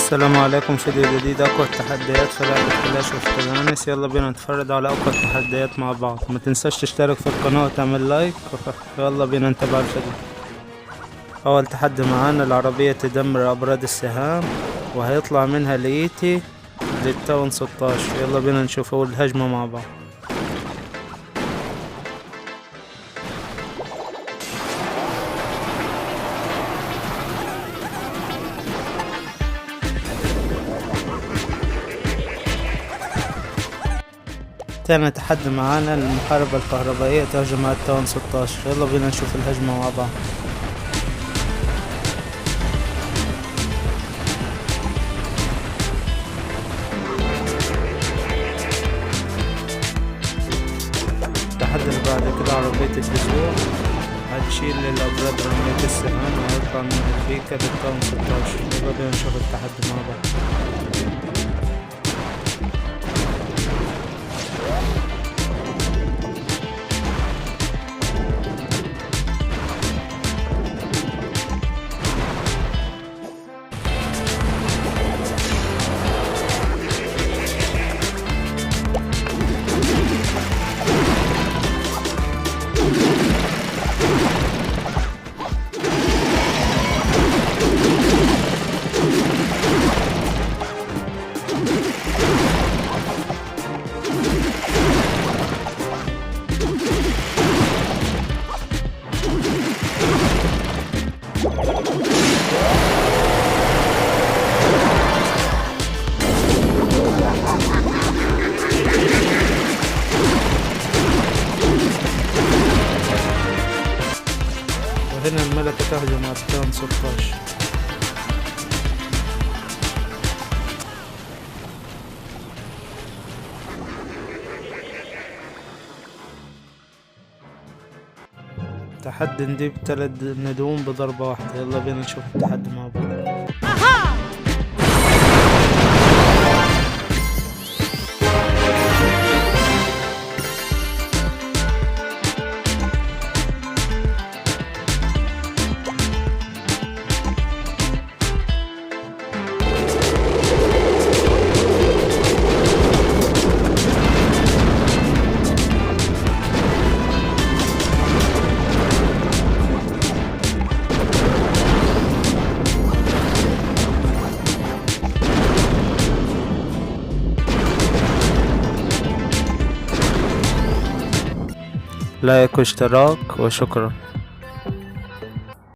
السلام عليكم. فيديو جديد، اقوى التحديات في لعبة Clash of Clans. يلا بينا نتفرج على اقوى التحديات مع بعض. ما تنساش تشترك في القناة وتعمل لايك. يلا بينا نتابع الفيديو. اول تحدي معانا العربية تدمر ابراج السهام وهيطلع منها اليتي لل town 16. يلا بينا نشوف اول هجمة مع بعض. تاني تحدي معانا المحاربة الكهربائية تهجم على ال town 16. يلا بينا نشوف الهجمة مع بعض. التحدي اللي بعد كده عربية الجذوع هتشيل الأبراج رمية السهام وهيطلع من البيكا لل town 16. يلا بينا نشوف التحدي مع بعض. وهنا الملكة تهجم على ال town 16. تحدي نديب 3 ندوم بضربة واحدة. يلا بينا نشوف التحدي مع بعض. لايك واشتراك وشكرا.